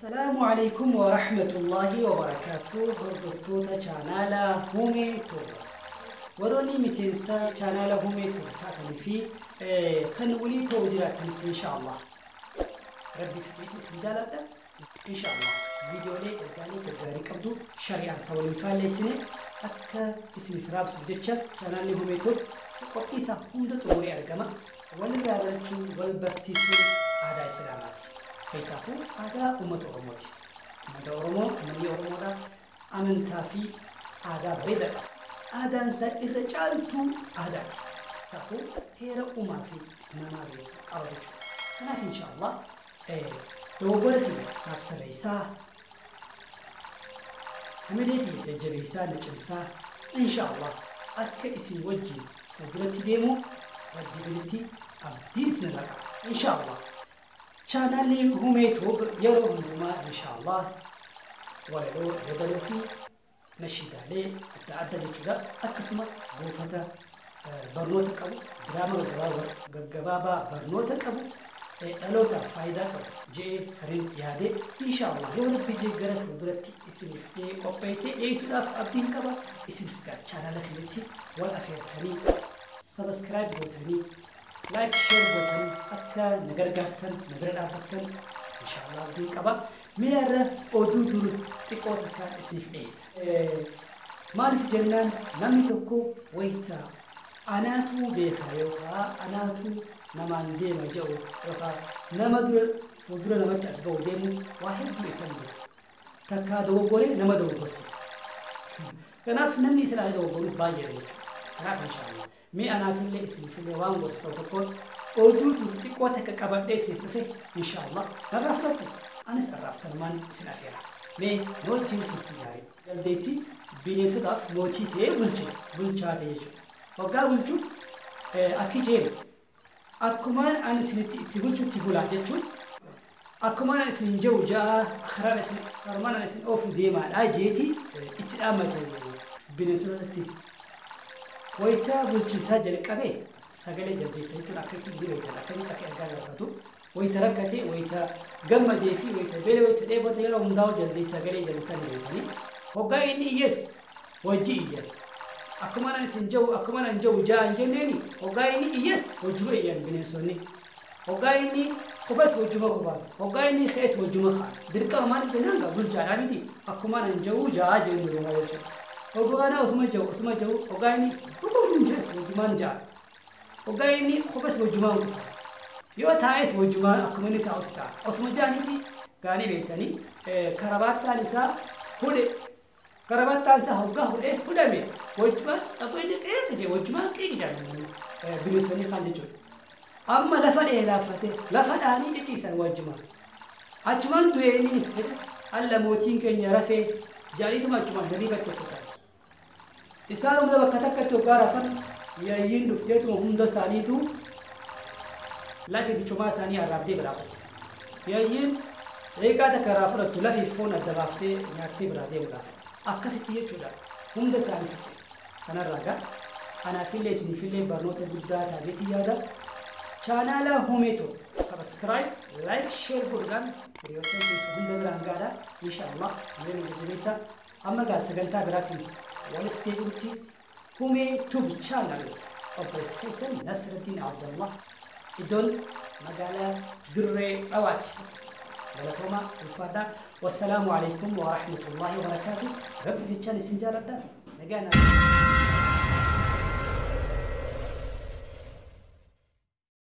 Assalaamu alaikum wa rahmatullahi wa barakaatuh. Hordoftoota chaanaala Humee Tube. Warroonni miseensa chaanaala Humee Tube taatanii fi kan walii ta'u jiraattanis, inshaallah Rabbi fixiitii isin jaaladha. Inshaallah viidiyoolee ergaalee gaggaarii qabdu, shari'aan ta'uu hin faalleessine, akka isiniif raabsuuf jecha chaanaalli Humee Tube qophii isaa hunda xumuree argama. Walirraa barachuu, wal barsiisuun aadaa Islaamaati. Keessaafuu aadaa uummata Oromooti. Uummata Oromoo, uummanni Oromoodha, amantaa fi aadaa bareedaa qaba. Aadaan isaa irra caaltuu aadaati. Safuu, heera uumaa fi namaa beeku qaba jechuudha. Kanaaf inshaallah dogoggora kiyya naaf sirreessaa, hamilee kiyya jajjabeessaa, na cimsaa. Inshaallah akka isin wajjin fuulduratti deemu Rabbi gaditti abdiin isinirraa qaba. Inshaallah chaanaalli Humee Tube yeroo hundumaa inshaallah walaloo, yaadaloo fi nashiidaalee adda addaa jechuudha. Akkasuma buufata barnoota qabu, diraama gaggabaabaa barnoota qabu, dhalootaaf faayidaa qabu je'ee fariin yaadee, inshaallah yoo Rabbi jee gara fuulduratti isiniif qopheessee dhiyeessuudhaaf abdiin qaba. Isinis gaa chaanaala kanatti wal afeertanii, subscribe gootanii, like, share gootanii akka na gargaartan, na bira dhaabbattan inshaallah abdiin qaba. Mi'a irra oduu dur xiqqoo takkaan isiniif dhiyeessa. Maaliif jennaan, namni tokko wayita anaatu beeka yookaan anaatu namaan deema jedhu yookaan nama dura fuuldura namatti as ba'u deemu, waa hedduu isa mudata. Takkaa dogoggoree nama dogoggorsiisa. Kanaaf namni isa ilaalee dogoggoru baay'eedha jechuudha. Kanaaf inshaallah mee anaafillee isiniifillee waan gorsa tokkoon oduu dur xiqqoo takka qabadhee isiniif dhufe, inshaallah narraa fudhattu. Anis har'aaf kanumaan isin afeera. Mee na wajjin turtii gaarii. Jaldeessi bineensotaaf mootii ta'ee bulche, bulchaa ta'e jechuudha. Waggaa bulchu akki jeen, "Akkumaan ani isinitti itti bulchutti bulaa," jechuun, "Akkumaan ani isin jiru ja'a, karaan isin karumaan ani isin oofu deemaadha," jeeti itti dhaammate bineensotatti. Wayitaa bulchiisaa jalqabe, sagalee jaldeessa jechuun akka itti ni beektan, akkamitti akka ergaa gaafatu, wayita rakkate, wayita gammadee fi wayita beela, wayita dheebote, yeroo hundaa'u jaldeessa, sagalee jaldeessaa ni beektanii. Hoggaa inni iyyees wajji iyyan. Akkuma ani isin jiru, akkuma ani jiru ja'a hin jenneeni, hoggaa inni iyyees wajjuma iyyan bineensonni. Hoggaa inni kufes wajjuma kufan. Hoggaa inni ka'es wajjuma ka'an. Dirqama, maaliif jennaan gaa bulchaadhaa miti, akkuma ani jiru ja'a jennu deemaa jechuudha. Hoggaa kana osuma jiru, osuma jiru, hoggaa inni dhugum jees wajjumaan ja'a. Hoggaa inni kufes wajjumaan kufa. Yoo taa'es wajjumaan akkuma inni taa'utti ta'a. Osuma ja'aniiti gaanii beektanii karabaattaan isaa hudhe. Karabaattaan isaa hoggaa hudhee hudhame, wajjumaan dhaquu inni qeeqa jee, wajjumaan qeeqa jedhan bineensonni kaan jechuudha. Amma lafa dheeraafate, lafa dhaanii ciciisan wajjumaan. Achumaan du'ee innis, "Alla, mootiin keenya rafee," jaaniituma achumaan hirriibatti kutan. Isaan hunda bakka takkatti hoggaa rafan, yayyiin dhufteetuma hunda isaaniitu lafee fi comaa isaanii arraabdee biraa kutte. Yayyiin daqiiqaa takka irraa fudhattu lafee fi foon adda baaftee nyaattee biraa deemuudhaaf. Akkasitti jechuudha hunda isaanii fixxe. Kanarraa gaa anaafillee isiniifillee barnoota guddaa taateetii yaada. Chaanaala Humee Tube subscribe, like, share godhuudhaan hiriyoota keessa hunda biraan gaadha. Inshaallah mee nu jajjabeessa. Amma gaa sagantaa biraatiin walitti deebi'utti, Humee Tube channel, obboleessa keessan Nasruddin Abdallah, iddoon magaalaa Dirree Dhawaati. Galatoomaa, ulfaadhaa. Wassalaamu alaikum wa rahmatullahi wa barakaatu. Rabbi jechaan isin jaaladha. Nagaa naa.